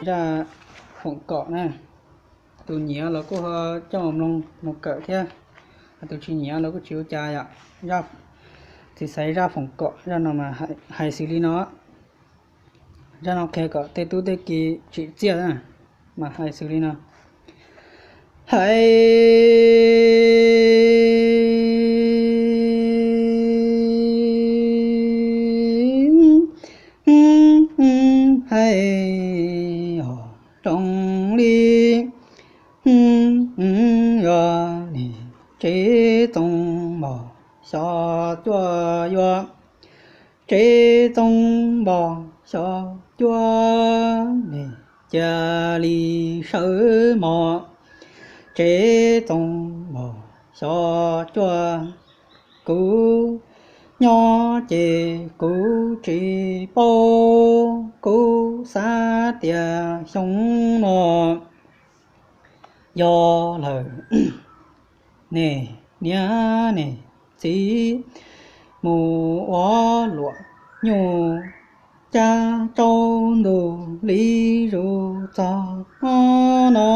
Zaj foom kom na, tus nyiam los kuj ho coj mus mloog mus kawm thiab, tus tsis nyiam los kuj tsis ua cas yom. Txiv xaiv zaj foom kom, zaj no mas hais xws li no. Zaj no qhia kom tej tub tej ki tsim txiaj mas hais xws li no. Hais hais zoo li yog nim tsev txoos npog xyov cuaj yuav, tsev txoos npog xyov cuaj nim cia li sawv mog, tsev txoos npog xyov cuaj. Kuv nyob ces kuv tsis paub, kuv xav tias xyoo no yog lawm, nej niam nej txiv mus ua luam nyuj, cab rau ntu li zus txog hmo no,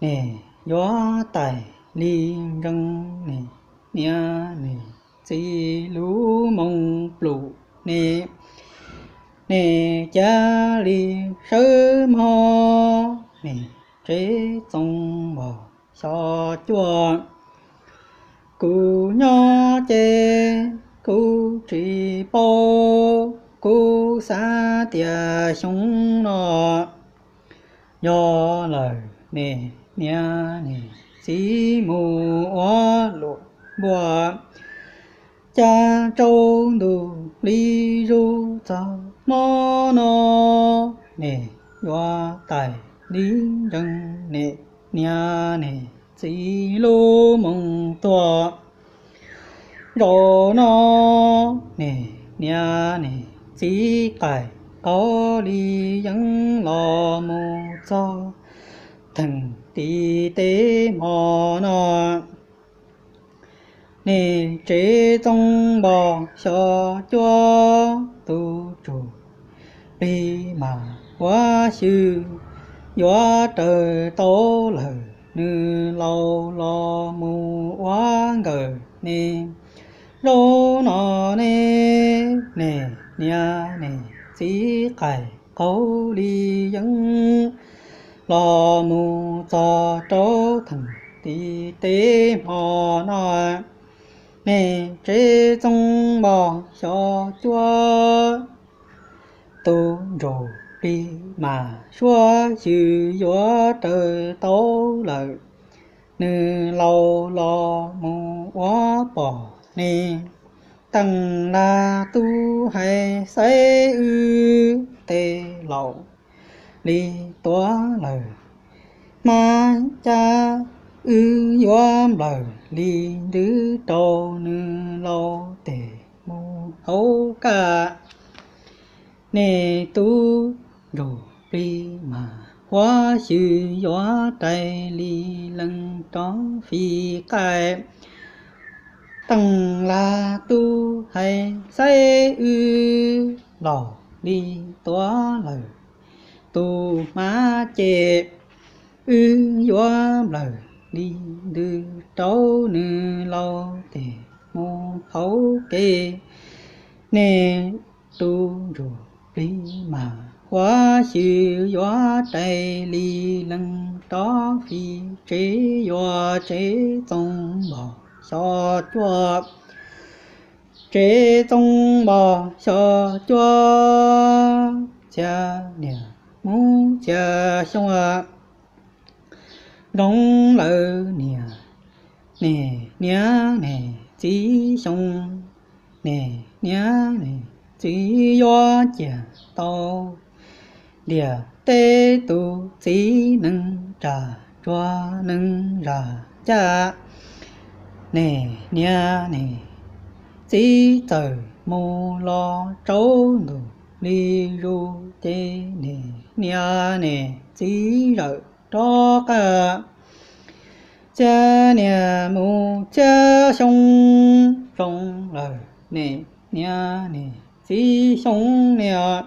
nej yuav tais li nkees, nej niam nej txiv lub moo plum, nej, nej cia li sawv mog, nej tsev txoos npog xyov cuaj. Kuv nyob ces kuv tsis paub, kuv xav tias xyoo no yog lawm, nej niam nej txiv mus ua luam npua, cab rau ntu li zus txog hmo no, nej yuav tais li nkees, nej niam nej txiv lub moo tuag. Zaum no nej niam nej txiv qaim qaub li yeeb los mus txog theem tim teb hmo no, nej tsev txoos npog xyov cuaj, tus tsum plig mas huav xyw yuav raws tau lawm, nws laus los mus ua nkawm, nej zaum no ne, nej niam nej txiv qaim qaub li yeeb los mus txog rau theem tim teb hmo no, nej tsev txoos npog xyov cuaj, tus ntsuj plig mas huav xyw yuav raws tau lawm, nws laus los mus ua poj niam. Teej Laj Tub hais xaiv wb tej laus li tuav lawm, hmab cab wb yuav nplawm li ntws rau nws laus tes mus hauv kaj. Nej tub ntsuj plig mas huav xyw yuav rais li lees rov fij qaij. Teej Laj Tub hais xaiv wb laus li tuav lawm, tus hmab ces wb yuav nplawm li ntws rau nws laus tes mus hauv kev. Nej tub ntsuj plig mas huav xyw yuav rais li lees rov fij tsev, yuav tsev txoos npog xyov cuaj, tsev txoos npog xyov cuaj. Txia niam mus txia xyoo, nroo lawm niam, nej niam nej txiv xyoo, nej niam nej txiv yuav ciaj tau ntiaj teb tus txiv nees tsa tsuag nees zam caj. Nej niam nej txiv txawm mus los rau ntu li zus ces nej niam nej txiv zawm rov qab. Txia niam mus txia xyoo, zoo lawm nej niam nej txiv xyoo niam,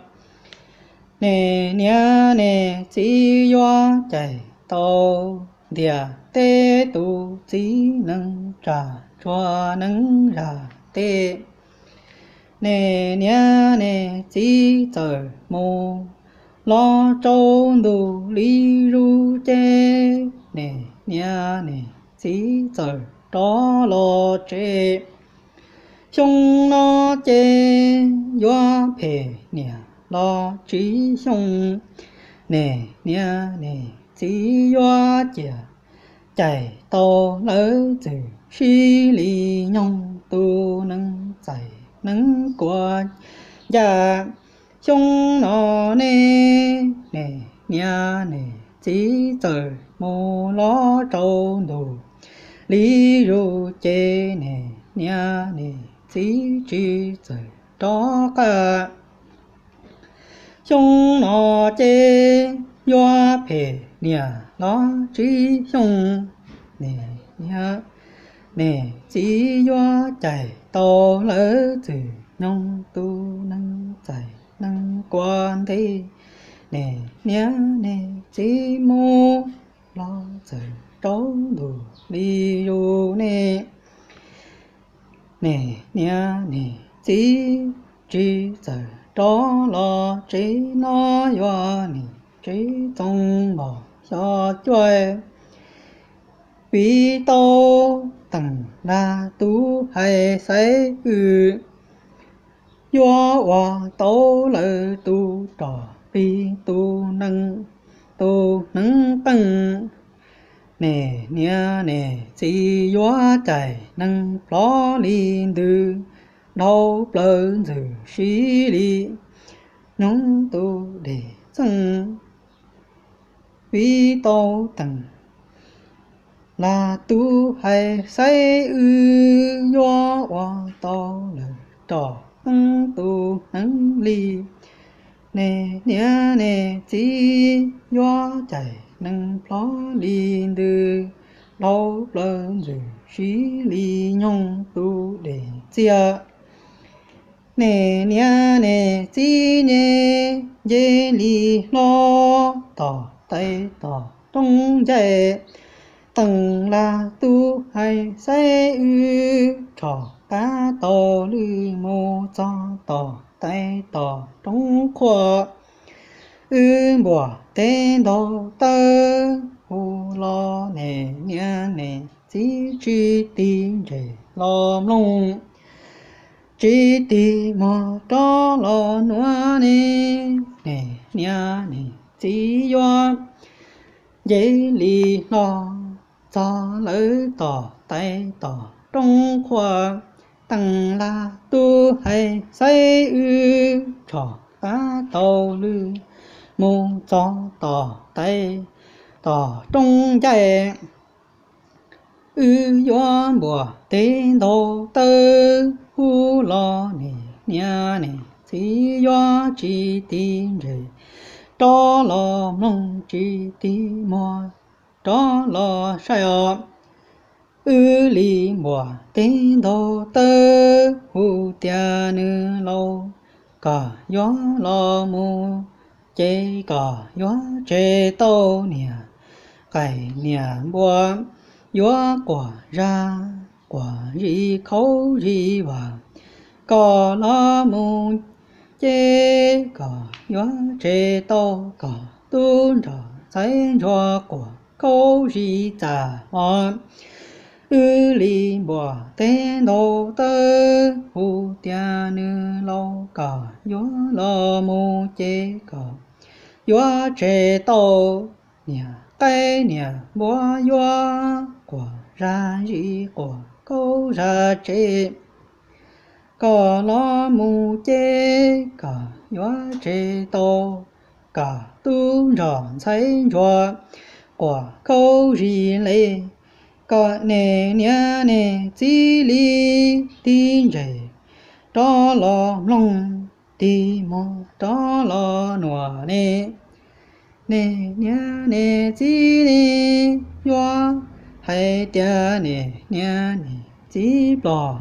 Niam niag niam txiv yuav cais tau ntiaj teb tus txiv neej tsa tsuag neej zag tej. Niam niag niam txiv txawm mus los tsaus ntuj li zuj ces, niam niag niam txiv txawm rov los tsev. Xyoo no ces yuav phem niam los tsib xyoo, niam niag niam txiv yuav ciaj cais tau lawv txwm sib li nyoog tus neeg txais neeg kua ncaj. Xyoo no ne, niam niag niam txiv txawm mus los tsaus ntuj li zuj ces, niam niag niam txiv tsis txawm rov qab. Xyoo no ces yuav phem niam los tsib xyoo, niam niag niam txiv yuav cais tau lawv txwm nyoog tus neeg txais neeg kua ntej. Niam niag niam txiv mus los txawm tsaus ntuj li zuj ne, niam niag niam txiv tsis txawm rov los tsev no yuav nim tsev txoov npog xyov cuaj. Vim tau Teem Laj tub hais xaiv wb yuav ua tau lawv tus rog plig tus neeg, tus hneev qeej. Niam niag niam txiv yuav cais neeg plhov li ntws, dhau plaws ntxwm sib li nyoog tus dej txeej. Vim tau Teem Laj tub hais xaiv wb yuav ua tau lawv rog qeej tus hneev li. Niam niag niam txiv yuav cais neeg plhov li ntws, dhau plaws ntxwm sib li nyoog tus dej txiaj. Niam niag niam txiv nce nce li hlo, tom tais tom roob ncaij. Teem Laj tub hais xaiv wb rov qab tau lwj mus txog tom tais tom roob qhuav. Wb npuam teb ntaug tawb hu los niam niag niam txiv tsis tig ntses los mloog, tsis tig muag rov los nuav ne. Niam niag niam txiv yuav nce li hlo txog lawv tom tais tom roob qhuav. Teem Laj tub hais xaiv wb rov qab tau lwj mus txog tom tais tom roob ncaij. Wb yuav npuam teb ntaug tawb hu los niam niag niam txiv yuav tsis tig ntses rov los mloog, tsis tig muag rov los saib os. Wb li npuam teb ntaug tawb hu tias nws laus, kom yuav los mus ces kom yuav tseg tau niam qaij niam npua, yuav quas zaj quas zis khaub zis vam, kom los mus ces kom yuav tseg tau kom tub nrog ntxhais ntsuag quas khaub zis txaj os. Wb li npuam teb ntaug tawb hu tias nws laus, kom yuav los mus ces kom yuav tseg tau niam qaij niam npua, yuav quas zaj zis quas khaub zaj tsev. Kom los mus ces kom yuav tseg tau kom tub nrog ntxhais ntsuag quas khaub zis le. Kom niam niag niam txiv li tig ntses rov los mloog, tig muag rov los nuav ne. Niam niag niam txiv li yuav hais tias niam niag niam txiv plom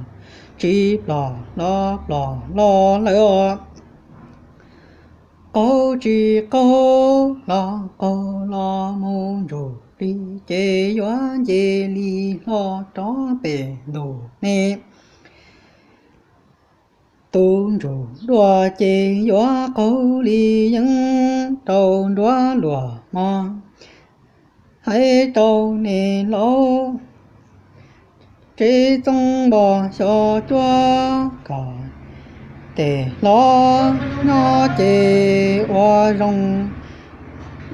tsis plom los plom los lawm os. Qaug tsis qaug los qaug los mus ntsuj plig ces yuav nce li hlo rov pem ntug ne. Tus ntsuj dua ces yuav qaug li yeeb rau nruab luag mog. Hais rau nej laus, tsev txoov npog xyov cuab kom tes hlob nyob ces ua zoo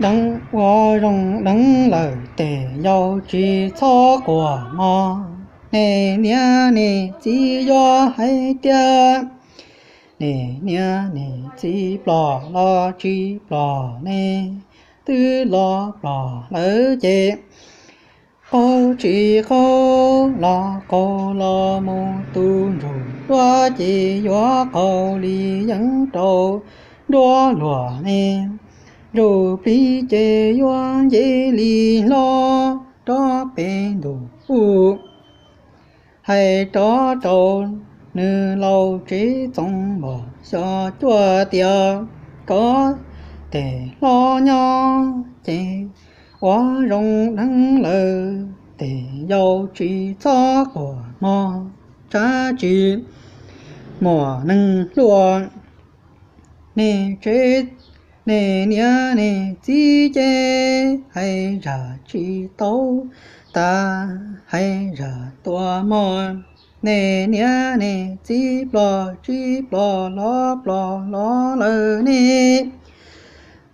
deev, ua zoo deev lawm tes yau tsis txhob quaj mog. Nej niam nej txiv yuav hais tias nej niam nej txiv ploj los tsis ploj ne, twb los ploj lawm ces qaug tsis qaug los qaug los mus tus ntsuj dua ces yuav qaug li yeeb rau nruab luag ne. Ntsuj plig ces yuav nce li hlo rov pem ntug u. Hais rov rau nws laus tsev txoov npog xyov cuab tias kom tes hlob nyob ces ua zoo deev lawm tes yau tsis txhob quaj mog, tsam tsis muaj neeg hluas. Nej tsev, nej niam nej txiv ces hais zaj tsis tau tas, hais zaj tuaj mog. Nej niam nej txiv ploj tsis ploj los ploj los lawm ne,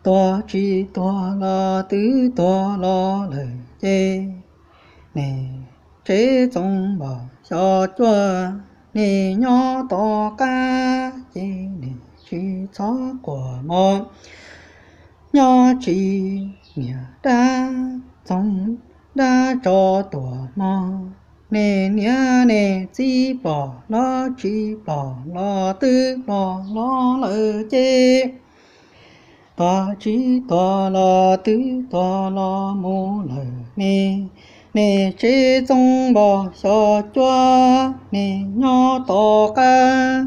tuag tsis tuag los twb tuag los lawm ces nej tsev txoov npog xyov cuab, nej nyob tom qab ces nej tsis txhob quaj mog. Nyob tsis niam dab txoov dab tso tuaj mog. Nej niam nej txiv ploj los tsis ploj los twb ploj los lawm ces tuag tsis tuag los twb tuag los mus lawm ne. Nej tsev txoov npog xyov cuab, nej nyob tom qab,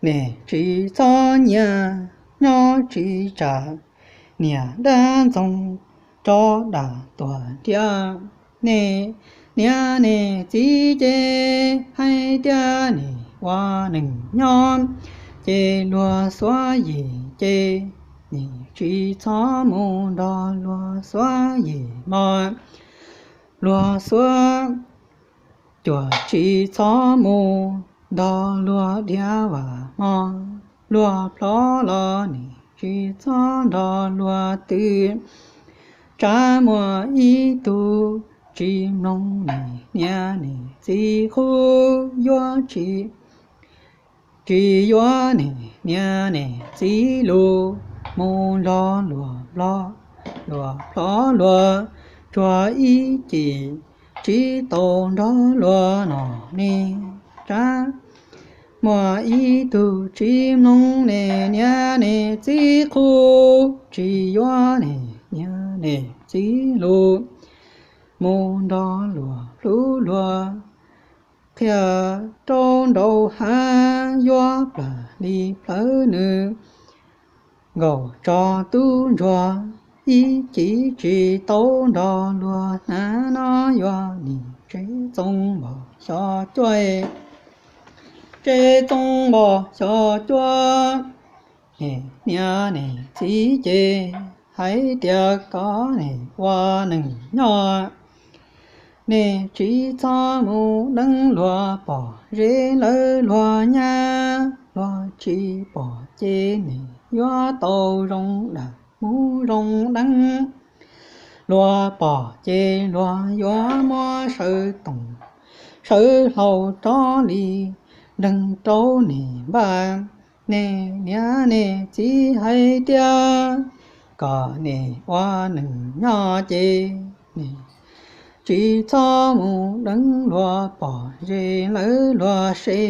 nej tsis txhob nyiam, nyob tsis tsam niam dab ntxoov tso dam tuaj nrhiav. Nej niam nej txiv ces hais tias nej ua neeg nyob ces luag xuav yim ces nej tsis txhob mus nrog luag xuav yim mog. Luag xuav cuab tsis txhob mus nrog luag dhia vam mog. Luag plhov los nej tsis txhob nrog luag twv. Tsam muaj ib tug tsis mloog nej niam nej txiv qhuab, yuav tsis, tsis yuav nej niam nej txiv lus, mus nrog luag plhov, luag plhov luag tsuag ib cim, tsis tau nrog luag no ne. Tsam muaj ib tug tsis mloog nej niam nej txiv qhuab, tsis yuav nej niam nej txiv lus, mus nrog luag hlub luag, qhia rau nraum hav, yuav plawg li plawv nws, nkaum tso tub ntsuag, ib cim tsis tau nrog luag hnav no. Yuav nej tsev txoov npog xyov cuab, tsev txoov npog xyov cuab, nej niam nej txiv ces hais tias kom nej ua neeg nyob, nej tsis txhob mus deev luag pom zeb lawv luag nyab. Luag tsis pom ces nej yuav tau zoo dam mus zoo deev. Luag pom ces luag yuav muab sawv toom sawv hlau rov li nreeg rau nej npaj. Nej niam nej txiv hais tias kom nej ua neeg nyob ces nej tsis txhob mus deev luag pom zeb lawv luag se.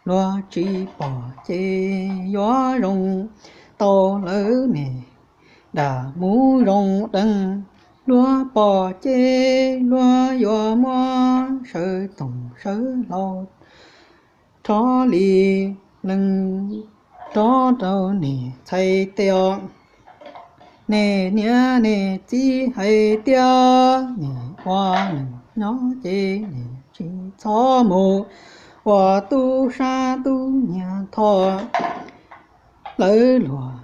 Luag tsis pom ces yuav zoo tau lawv nej dam mus zoo deev. Luag pom ces luag yuav muab sawv toom sawv hlau rov li lees rov rau niam txhais tes os. Nej niam nej txiv hais tias nim ua neej nyob ces nim tsis txhob mus ua tub sab tub nyiag tho lawv luag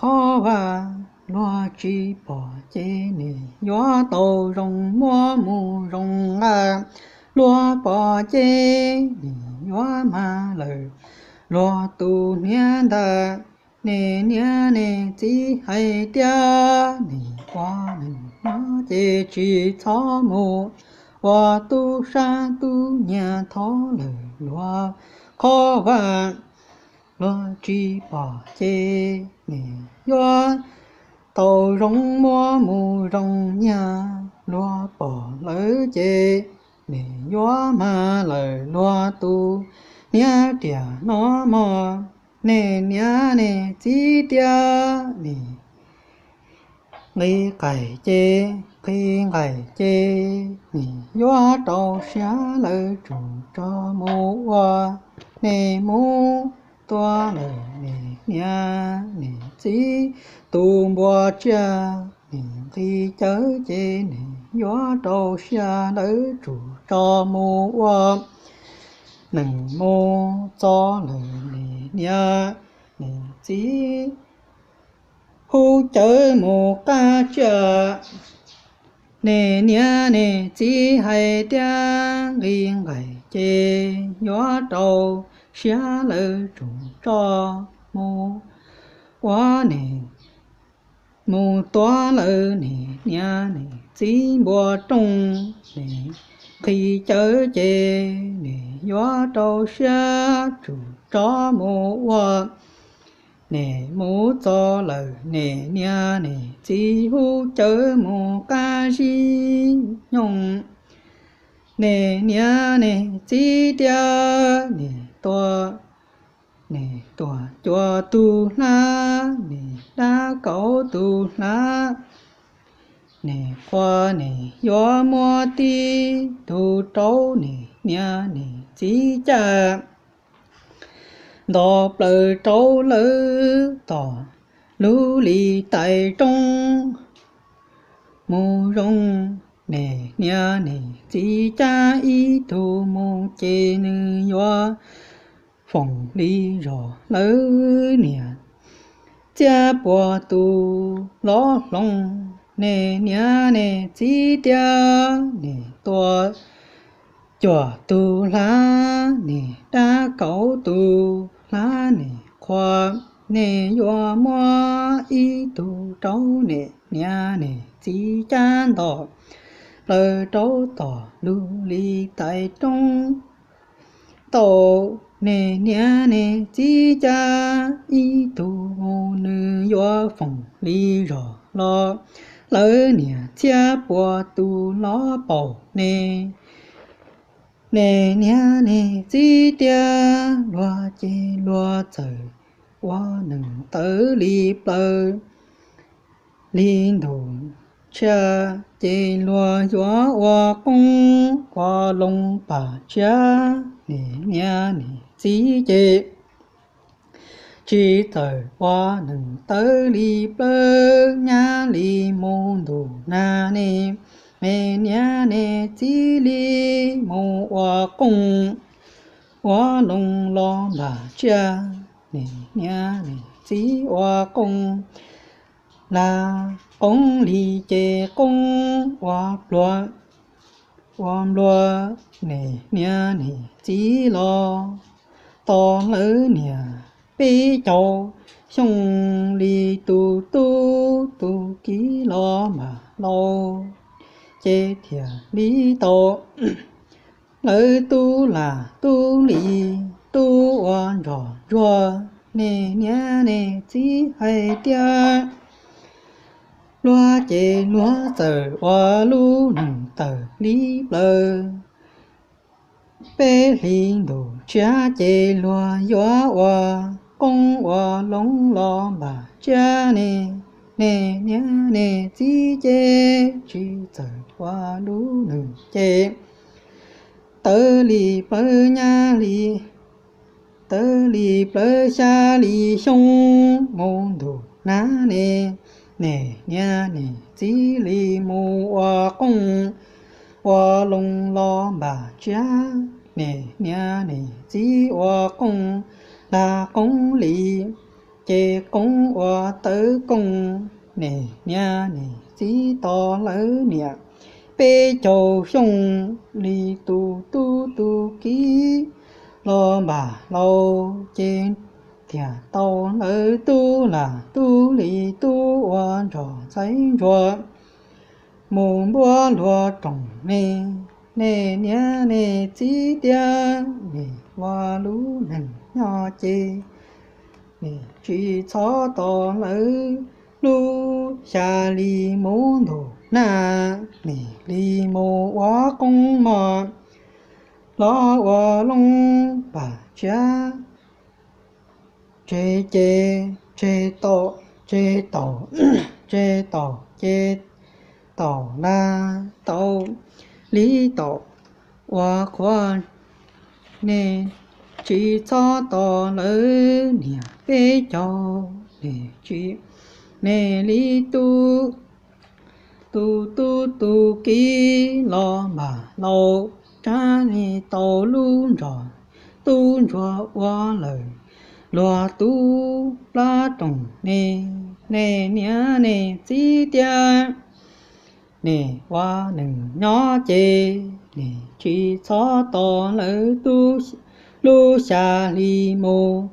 qhov vaj. Luag tsis pom ces nim yuav tau zoo muab mus zoo nqa. Luag pom ces nim yuav mag lawm luag tus hniav ntag. Nej niam nej txiv hais tias nim ua neej nyob ces tsis txhob mus ua tub sab tub nyiag tho lawm luag qhov vaj. Luag tsis pom ces nim yuav tau zoo muab mus zoo nyiag. Luag pom lawm ces nim yuav mag lawm luag tus hniav riam no mog. Nej niam nej txiv tias nim nqhis qaim ces, nqhis qaim ces nim yuav rau siab lawv tsum tso mus ua. Nej mus tua lawm nej niam nej txiv tus npua tsiaj, nim nqhis cawv ces nim yuav rau siab lawv tsum tso mus ua. Nim mus txo lawm nej niam nej txiv hu cawv mus qab tsiaj. Nej niam nej txiv hais tias nqhis nqaim ces yuav rau siab lawv tsum tso mus ua. Nej mus tua lawm nej niam nej txiv npua rooj, nej nqhis cawv ces nej yuav rau siab tsum tso mus ua. Nej mus txo lawm nej niam nej txiv hu cawv mus qab zib nyoog. Nej niam nej txiv tias nej tua, nej tuam cuam tus hlab, nej dab kaub tus hlab, nej qhua nej yuav muab tib tug rau nej niam nej txiv caj nto plaws rau lawv tom lub lis tais roob mus zoo. Nej niam nej txiv cab ib tug mus ces nws yuav foom li zog lawv niam txiab puas tus lov hloov. Nej niam nej txiv tias nej tua cuam tus hlab, nej dab kaub tus hlab, nej qhua, nej yuav muab ib tug rau nej niam nej txiv cab nto plaws rau tom lub lis tais roob tau. Nej niam nej txiv cab ib tug mus nws yuav foom li zog los lawv niam txiab puas tus lov paum nej. Nej niam nej txiv tias luag ces luag txawm ua neej tawv li plaws li ntuj tshiab ces luag yuav ua qoob ua loo pam tsiab. Nej niam nej txiv ces tsis txawm ua neej tawv li plaws nyab li mus ntuj nag ne. Nej niam nej txiv li mus ua qoob ua loo los npam tsiab. Nej niam nej txiv ua qoob la qoob li ces qoob ua pluag ua nplua. Nej niam nej txiv los tos lawv niam peb caug xyoo li tus tub tus kiv los mam laus ces thiaj li tau lawv tub lam tub li tub ua ntsoj ntsuag. Nej niam nej txiv hais tias luag ces luag txawm ua lub neej tawv li plaws peb hlis ntuj tshiab ces luag yuav ua qoob ua loo los npam tsiab ne. Nej niam nej txiv ces tsis txawm ua lub neej ces tawv li plaws nyab li txawv li plawv xya li xyoo mus ntuj nag ne, niam niam niam txiv li mus ua qoob ua loo los npam tsiab, niam niam niam txiv ua qoob lag qoob li, ces qoob ua tawv kooj, niam niam niam txiv tos lawv niam peb caug xyoo li tus tub tus kiv los npam laus ces tiam tau lawv tub lam tub li tub ua ntsuag ntxhais ntsuag mus npuab luag rooj ne, niam niam niam txiv tiag, nim ua lub neej nyob ces nim tsis txhob tos lawv lub xya li mus ntuj nag, nim li mus ua qoob mog los ua loo npam tsiab, tseg ces tseg taum, tseg taum, tseg taum ces taum lag taum li taum ua qhuav, nim tsis txhob tos lawv niam peb caug, nim tsis, nim li tub tus tub tus kiv los npam laus, tsab nim tau lub ntsuag tub ntsuag ua lawm luag tub plab rooj ne, niam niam niam txiv tiag, nim ua neej nyob ces nim tsis txhob tos lawv tub lub xya li mus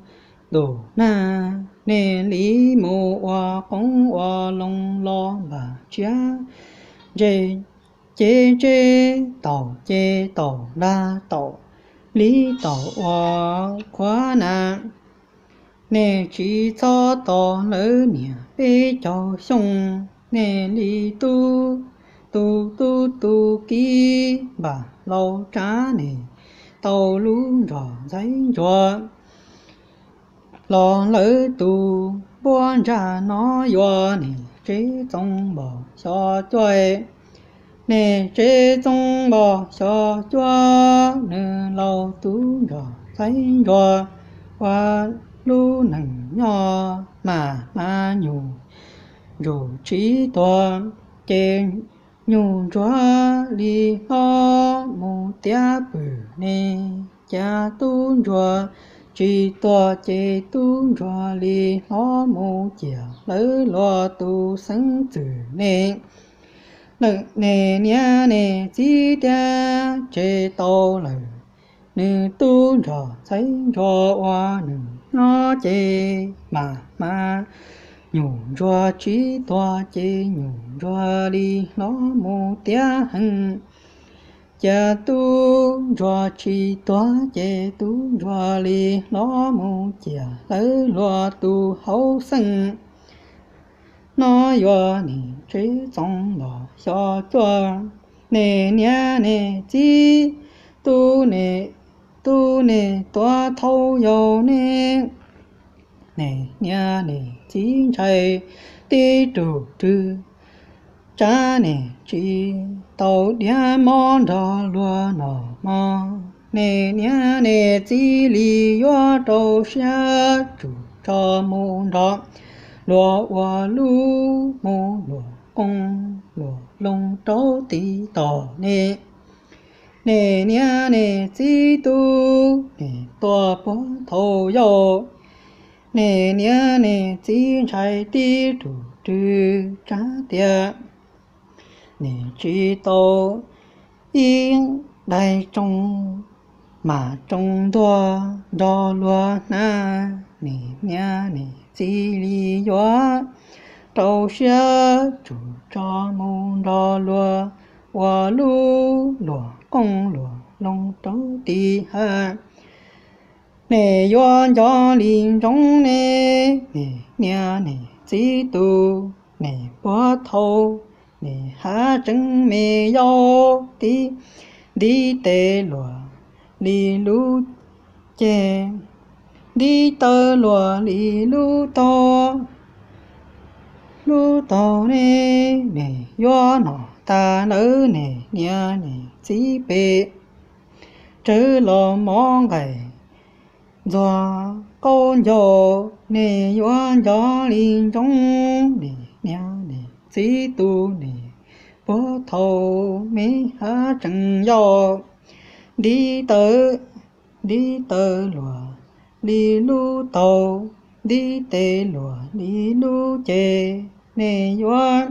ntuj nag, nim li mus ua qoob ua loo los npam tsiab, ntseg ces ntseg, taum ces taum lag taum li taum ua qhuav na, nim tsis txhob tos lawv niam peb caug xyoo, nim li tub tus tub tus kiv npam laus, tsab nim tau lub ntsuag ntxhais ntsuag los lawv tus npuab ntsaj no, yuav nim tsev txoos npog xyov cuab, nim tsev txoos npog xyov cuab, nws laus tub ntsuag ntxhais ntsuag ua lub neej nyob mas mas nyuj ntsuag tsis tuag ces nyuj ntsuag li hlob mus tiav pwm ne, cas tub ntsuag tsis tuag ces tub ntsuag li hlob mus ciam lawv luag tus xeeb txwm ne. Lawm ne niam ne txiv tiag, tseg tau lawm nws tub ntsuag ntxhais ntsuag ua nws nyob ces mas mas nyuj ntsuag tsis tuag ces nyuj ntsuag li hlob mus tiav heev. Cas tub ntsuag tsis tuag ces tub ntsuag li hlob mus ciam lawv luag tus hauv xeej no, yuav nim tsev txoos npog xyov cuab, ne niam ne txiv, tub ne, tub ne tuav thauj yau ne, ne niam ne txiv ntshai tib rug rwg, tsab ne tsis tau diav mob nrog luag noj mov, ne niam ne txiv li yuav rau siab tsum tso mus nrog luag ua lub mus luag qoob luag loo rau tib tog ne. Ne niam ne txiv, tub ne tuav puag thauj yau, ne niam ne txiv ntshai tib rug rwg, tsab tias ne tsis tau ib daig tsoo mas tsoo ntuag nrog luag hnav, ne niam ne txiv li yuav rau siab tsum tso mus nrog luag ua lub luag qoob luag loo rau tib hav. Ne yuav nco li ntsoov ne, ne niam ne txiv, tub ne puag thauj, ne hav tseeb me yau tib ntiv tes luag li lub ceg, ntiv taw luag li lub taug, lub taug ne, ne yuav noj tas lawm ne niam ne txiv, pem tsawv los mov nqaij ntxuag qaub ncaug, nej yuav nco li ntsoov, nej niam nej txiv tu nej puag thaum me hav tseem yau. Ntiv taw, ntiv taw luag li lub taug, ntiv tes luag li lub ceg, nej yuav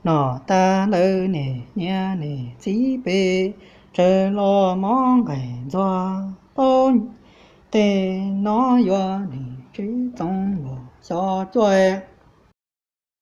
noj tas ntawm nej niam nej txiv pes tsawg los mov nqaij ntxuag qaub tej no yuav nej tsis txoov npua xyov cuaj.